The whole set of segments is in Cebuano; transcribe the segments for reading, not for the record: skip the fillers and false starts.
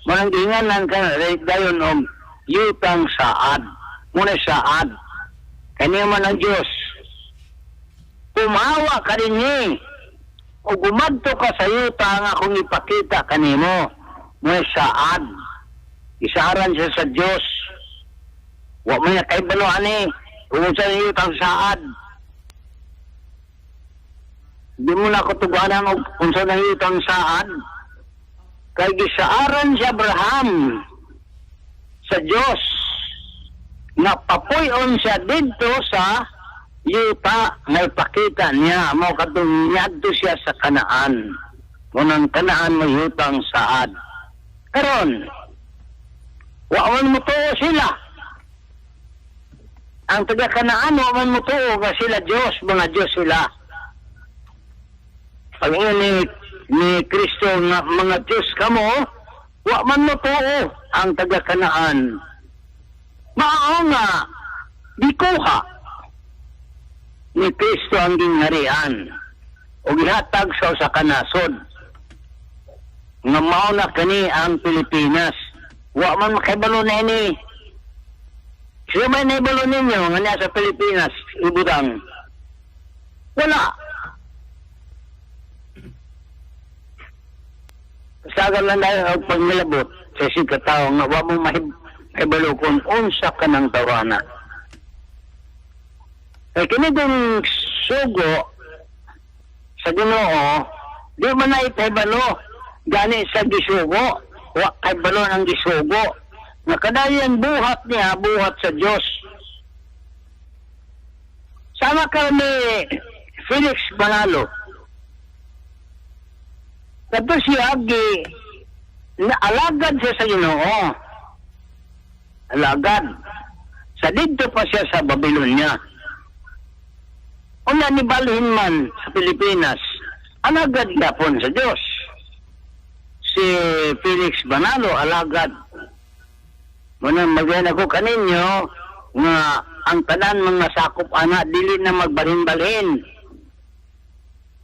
Manang giinganan ka dayon og yutang saad. Muna saad. Kani man ang Dios. Pumawa ka dinhi o gumadto ka sa yuta nga akong ipakita kanimo. Muna saad. Isaran siya sa Dios. Wa man niya kahibalo ani kung sa yutang saad. Di mo na ko tuganan og unsa na yutang saad. Kay gisaaran si Abraham sa Dios nga papuy-on siya didto sa yuta nga ipakita niya, mao katong niadto siya sa Kanaan. Munang Kanaan mo yutang saad. Karon, wa man motuo sila. Ang taga Kanaan, wa man motuo nga sila Dios, mga Dios sila. Pag ni Kristo nga mga Dios kamo, wa man motuo ang taga Kanaan. Mao nga gikuha ni Kristo ang gingharian o gihatag sa usa ka nasod nga mao na kani ang Pilipinas. Wa man makahibalo na ini. Siya may nahibalo ninyo nga niya sa Pilipinas ibutang? Wala. Sagal lang dahil og pagmilabot sa isig ka tao nga wa mo mahibalo kung unsa ka ng tawana. Kay kini kong sugo sa Ginoo, di man na ikahibalo gani sa gisugo. Wa kahibalo ng gisugo. Nga kadayan buhat niya, buhat sa Dios. Sama ka ni Felix Manalo. Kato siya, gi, naalagad siya sa Ginoo. Alagad. Sa didto pa siya sa Babylonia. Una ni balhin man sa Pilipinas, alagad yapon sa Dios. Si Felix Manalo, alagad. Muna magyan ako kaninyo nga ang tanan mga sakop ana dili na magbalhin-balhin.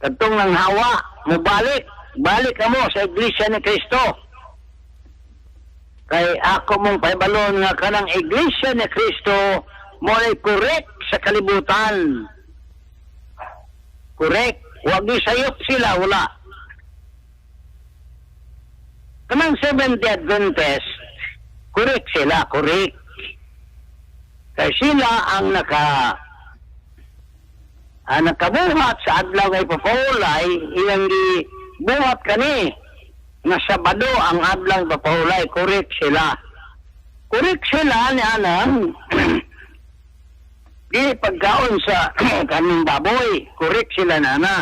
Kadtong nang hawa, mobalik, balik kamo sa Iglesia ni Kristo. Kay ako mong pahibalon nga kanang Iglesia ni Kristo mo ay correct sa kalibutan. Correct. Wag sayop sila, wala. Kanang Seventh-day Adventist, correct sila, correct. Kay sila ang nakabuhat sa adlaw nga ipapahulay, ilang gibuhat kani nga Sabado ang adlaw ipapahulay, correct sila. Correct sila ni anang di pagkaon sa kaming baboy, correct sila nana.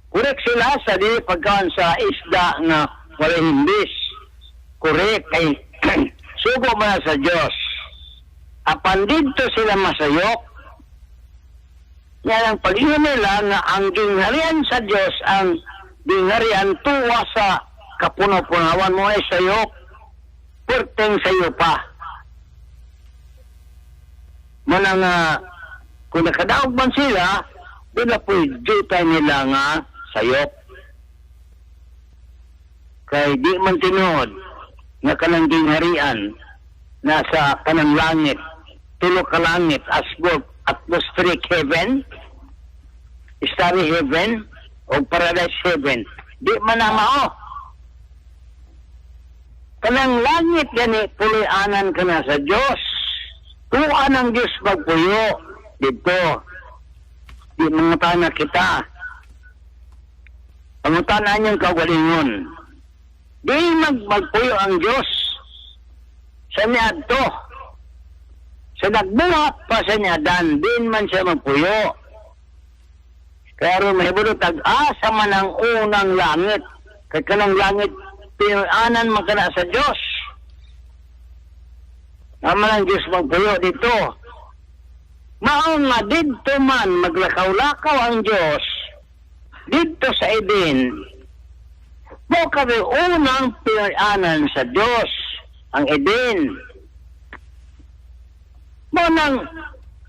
Correct sila sa di pagkaon sa isda nga wala himbis. Correct kay sugo man sa Dios. Apan didto sila masayok. Nga ang pag-ingon nila nga ang gingharian sa Dios ang gingharian tuwa sa kapuno-punawan mo ay sayok. Perteng sayo pa. Muna nga, kung nakadaog man sila, doon na po'y jutay nila nga sayop. Kay di man tinuod nga kanang gingharian nasa kanang langit, tulo ka langit, asgore, atmospheric heaven, starry heaven, o paradise heaven. Di man na mao. Kanang langit gani, puloy-anan ka na sa Diyos. Tuwa ng Diyos magpuyo dito. Di mangutana kita. Pangutana niyang kagalingon. Di magpuyo ang Diyos sa niadto. Sa nagbuhat pa sa niadan, din man siya magpuyo. Kaya ron mahibalo, tag-asa man ang unang langit. Kay kanang langit, pinuanan man kana sa Diyos. Tama ang Diyos magpuyo dito. Mao nga didto man maglakaw-lakaw ang Diyos didto sa Eden. Mo kami unang pinuanan sa Diyos ang Eden. Mo nang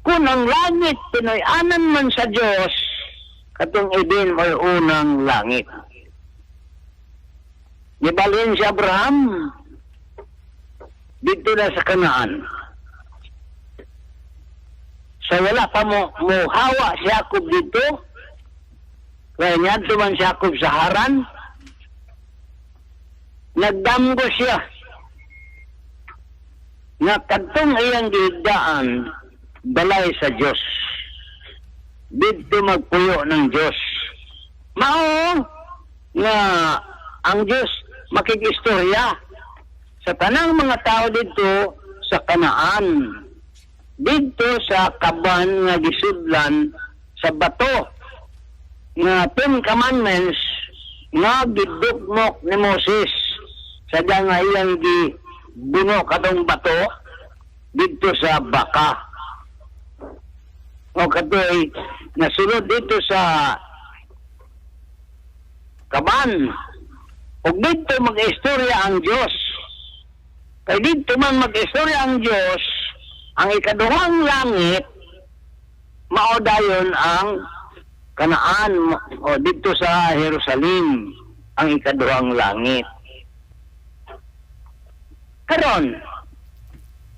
kung ang langit pinuanan man sa Diyos, katong Eden mo'y unang langit. Nibalhin si Abraham dito na sa Kanaan. Sa wala pa mo muhawa si Jacob dito, kaya niadto man si Jacob sa Haran, nagdamgo siya nga kadtong iyang gihigdaan balay sa Dios. Didto magpuyo ng Dios. Mao nga ang Dios makig-istorya sa tanang mga tao dito sa Kanaan. Didto sa kaban nga gisudlan sa bato nga Ten Commandments nga gidukmok ni Moses sa nga iyang gibuno katong bato didto sa baka. O katoy nasulod dito sa kaban. Ug didto mag-istorya ang Dios. Kay didto man mag-istorya ang Dios, ang ikaduhang langit mao dayon ang Kanaan o didto sa Jerusalem ang ikaduhang langit. Karon,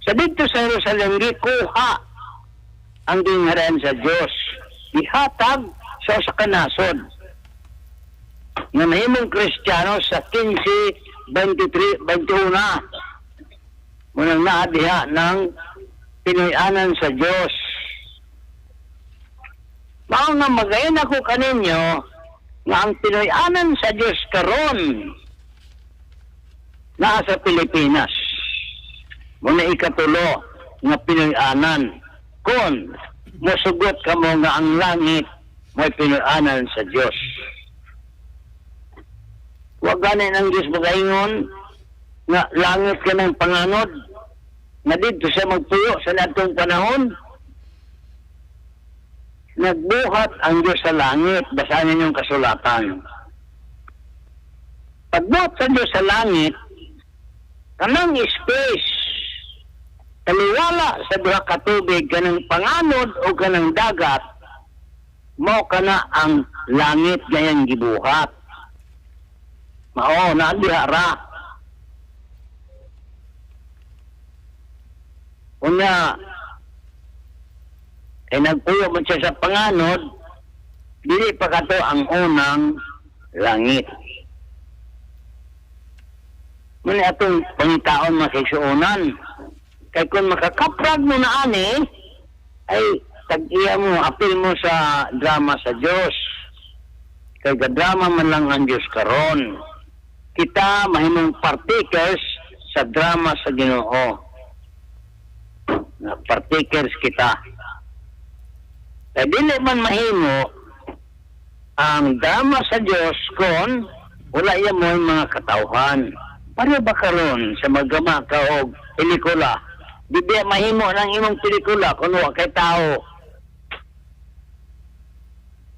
sa didto sa Jerusalem gikuha ang gingharian sa Dios. Gihatag sa usa ka nasod nga nahimong Kristiyano sa 15, 23, 21. Munang naa diha ng Pinoy-anan sa Dios. Mao nga magayon ako kaninyo nga ang Pinoy-anan sa Dios karon naa sa Pilipinas. Muna ikatulo nga Pinoy-anan kung mosugot kamo nga ang langit mo'y Pinoy-anan sa Dios. Wa gani ng Dios magaingon nga langit ka ng panganod nga didto siya magpuyo sa natong panahon. Nagbuhat ang Diyos sa langit. Basahin ninyong kasulatan. Pagbuhat sa Diyos sa langit, kanang space, taliwala sa duha ka tubig, kanang panganod o kanang dagat, mao kana ang langit gayang gibuhat. Mao na diha ra. Unya, eh nagpuyo man siya sa panganod, dili pa kato ang unang langit. Muna atong pangitaon makisuonan. Kay kung makakaprag mo na ani, ay tag-iya mo, apil mo sa drama sa Diyos. Kay gadrama man lang ang Diyos karon. Kita mahimong partakers sa drama sa Ginoo. Na partakers kita. Kay dili man mahimo ang drama sa Diyos kon wala iya mo yung mga katawhan. Pareho ba karon sa maggama ka og pelikula? Di ba mahimo ng imong pelikula kung wa kay tao?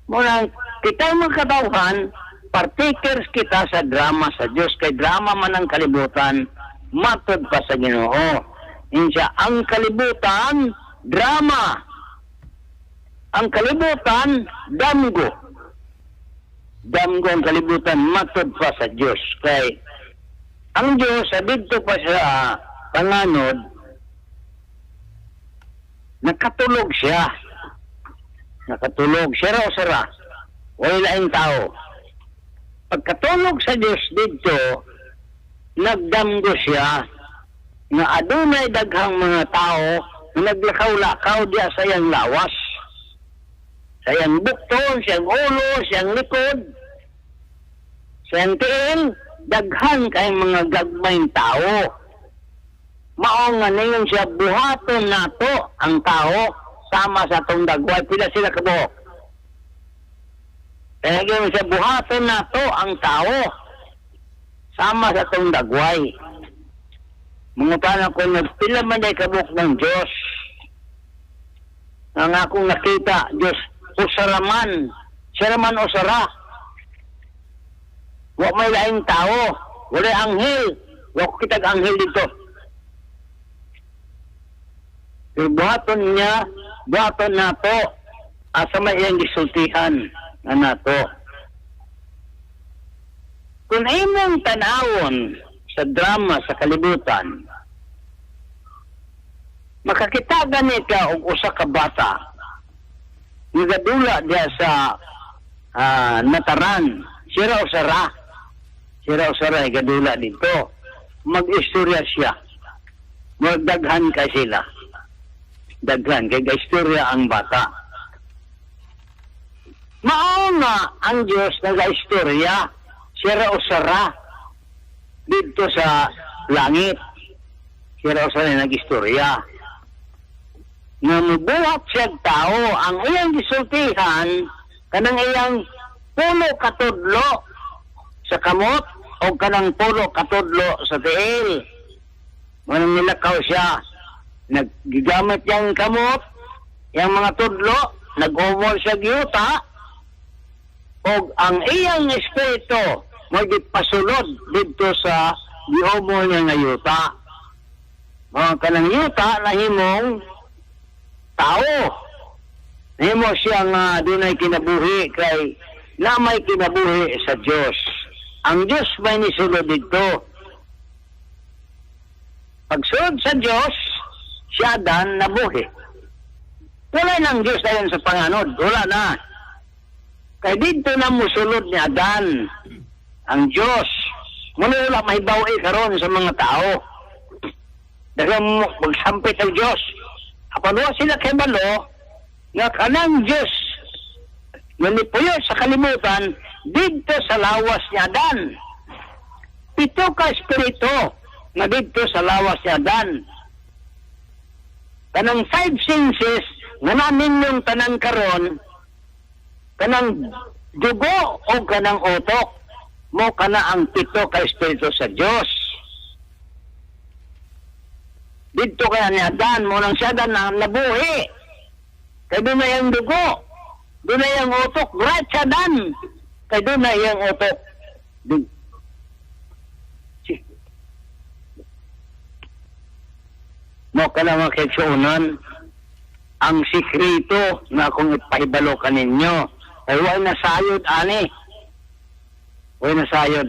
Muna, kita mga katawhan, partakers kita sa drama sa Diyos. Kay drama man ang kalibutan, matod pa sa Ginoo. Insa ang kalibutan, drama. Ang kalibutan, damgo. Damgo ang kalibutan, matod pa sa Diyos. Kay ang Diyos, sa didto pa sa panganod, nakatulog siya. Nakatulog. Siya raw sara. Wala laing tao. Pagkatulog sa Diyos dito, nagdamgo siya nga adunay daghang mga tao na naglakaw-lakaw diya sa iyang lawas. Sa iyang bukton, sa iyang ulo, sa iyang likod, sa iyang tiil, daghan kay mga gagmayng tao. Mao nga ningon siya, buhaton nato ang tao sama sa atong dagway. Pila sila kabuok. Kaya ningon siya, buhaton nato ang tao sama sa atong dagway. Mangutana ko, nagpila man day kabuok ng Diyos. Ang akong nakita, Diyos, usaraman. Siraman usara. Wa may laing tao. Wala anghel. Wa ko kitag anghel dito. Pero buhaton niya, buhaton nato, asa may iyang gisultihan na nato. Kung imong tanawon sa drama sa kalibutan, makakita gani ka og usa ka bata nagadula diha sa nataran, sira o sara, sira o sara gadula dito, mag-istorya siya, magdaghan ka sila, daghan kay gaistorya ang bata. Mao nga ang Diyos nagaistorya, sira o sara, dito sa langit. Sira o sara nag-istorya. Nga mubuhat siya tao, ang iyang gisultihan, kanang iyang pulo katudlo sa kamot o kanang pulo katudlo sa tiil. Manang nilakaw siya, naggigamit yang kamot, yang mga tudlo, nag-umol siya giyuta, og ang iyang espiritu mo gipasulod didto sa giumol niya nga yuta. Mga kanang yuta nahimong tao. Nahimo siya nga dunay kinabuhi kay na may kinabuhi sa Dios. Ang Dios may nisulod didto. Pagsulod sa Dios, siya dan nabuhi. Wala nang Dios ayon sa panganod. Wala na. Kay dito na musulod ni Adan ang Diyos. Muna wala mahibawi karon sa mga tao. Dahil magsampit ang Diyos. Apan wa sila kay balo nga kanang Diyos nga nipuyo sa kalibutan didto sa lawas ni Adan. Pito ka espiritu nga didto sa lawas ni Adan. Kanang five senses nga namin yung tanan karon, kanang dugo o kanang utok mo kana ang pito ka espiritu sa Dios. Didto kaya ni Adan mo nang siya Dan na nabuhi. Kay doon na yung dugo, doon na yung utok, right siya Dan. Kay doon na yung utok. Mo ka na mga kaigsuonan, ang sikreto na akong ipahibalo kaninyo ay way nasayod ani. Way nasayod.